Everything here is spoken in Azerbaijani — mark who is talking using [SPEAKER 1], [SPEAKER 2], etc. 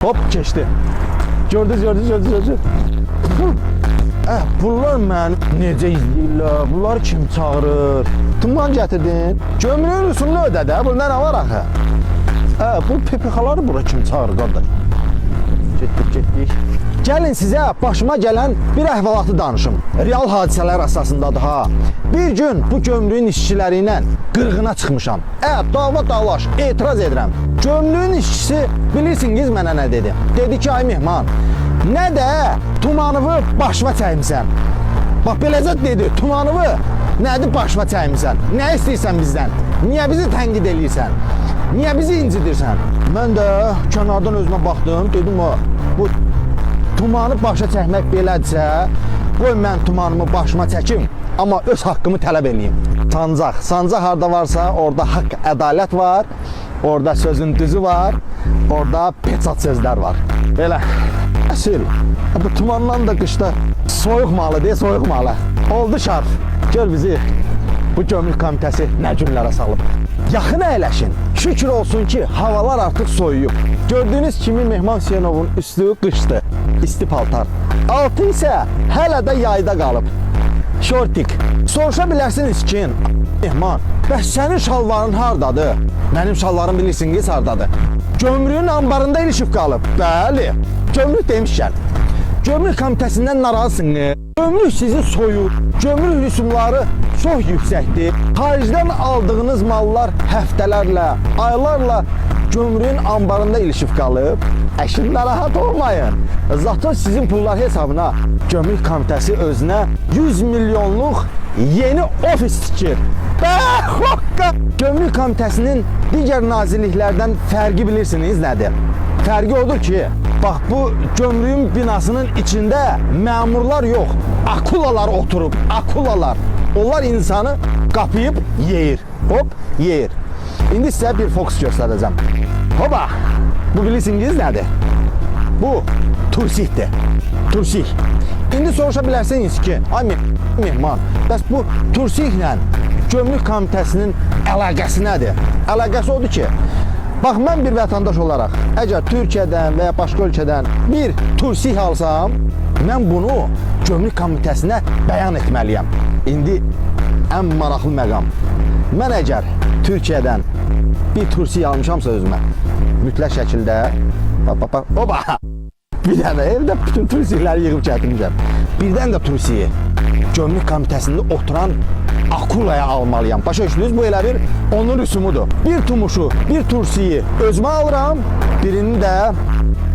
[SPEAKER 1] Hop, keçdi. Gördünüz, gördünüz, gördünüz, gördünüz. Bunlar məni necə izləyirlər? Bunları kim çağırır? Tuman gətirdin. Gömrüyün rüsumunu ödə də. Bunda nə var axı? Bu PPK-ları bura kim çağırır qardaş? Getdik, getdik. Gəlin sizə başıma gələn bir əhvalatı danışım. Real hadisələr əsasındadır ha. Bir gün bu gömrüyün işçiləri ilə qırğına çıxmışam. Dava dalaş, etiraz edirəm. Gömrüyün işçisi bilirsiniz mənə nə dedi? Dedi ki, ay Mehman, nə də tumanımı başıma çəkmisən. Bax beləcə dedi, tumanımı nədir başıma çəkmisən? Nə istəyirsən bizdən? Niyə bizi tənqid eləyirsən? Niyə bizi incidirsən? Mən də kənardan özümə baxdım, dedim ha, bu tumanı başa çəkmək belədirsə, qoy mən tumanımı başıma çəkim, amma öz haqqımı tələb eləyim. Sancaq, sancaq harda varsa, orada haqq, ədalət var, orada sözün düzü var, orada peçat sözlər var. Belə. Əsil, bu tumandan da qışda soyuq malı deyə soyuq malı. Oldu şarf. Gör bizi bu gömrük komitəsi nə günlərə salıb. Yaxın əyləşin. Şükür olsun ki, havalar artıq soyuyub. Gördüyünüz kimi Mehman Hüseynovun üstü qışdı. İsti paltar. Altı isə hələ də yayda qalıb. Şortik. Soruşa bilərsiniz ki, Mehman, bəs sənin şalvarın hardadır? Mənim şalvarım bilirsiniz hardadır? Gömrüyün anbarında ilişib qalıb. Bəli. Gömrük demişkən, gömrük komitəsindən narazısınız. Gömrük sizi soyur. Gömrük rüsumları çox yüksəkdir. Xaricdən aldığınız mallar həftələrlə, aylarla gömrüyün anbarında ilişib qalıb. Əşin narahat olmayın. Zaten sizin pullar hesabına gömrük komitəsi özünə 100 milyonluq yeni ofis tikir. Hokka! Gömrük komitəsinin digər nazirliklərdən fərqi bilirsiniz nədir? Fərqi odur ki, bax bu gömrüyün binasının içində məmurlar yox, akulalar oturub, akulalar. Onlar insanı qapıyıb yeyir. Hop, yeyir. İndi sizə bir fokus göstərəcəm. Hopa! Bu bilirsiniz nədir? Bu tursikdir. Tursik. İndi soruşa bilərsiniz ki, ay Mehman, bəs bu tursiklə gömrük komitəsinin əlaqəsi nədir? Əlaqəsi odur ki, bax mən bir vətəndaş olaraq, əgər Türkiyədən və ya başqa ölkədən bir tursik alsam, mən bunu gömrük komitəsinə bəyan etməliyəm. İndi ən maraqlı məqam. Mən əgər Türkiyədən bir tursik almışamsa özümə, mütləq şəkildə bax, bax, bax, oba! Bir dənə evdə bütün tursikləri yığıb gətirmişəm. Birdən də tursiyi gömrük komitəsində oturan akulaya almalıyam. Başa düşdünüz? Bu elə bir onun rüsumudur. Bir tumuşu, bir tursiyi özümə alıram, birini də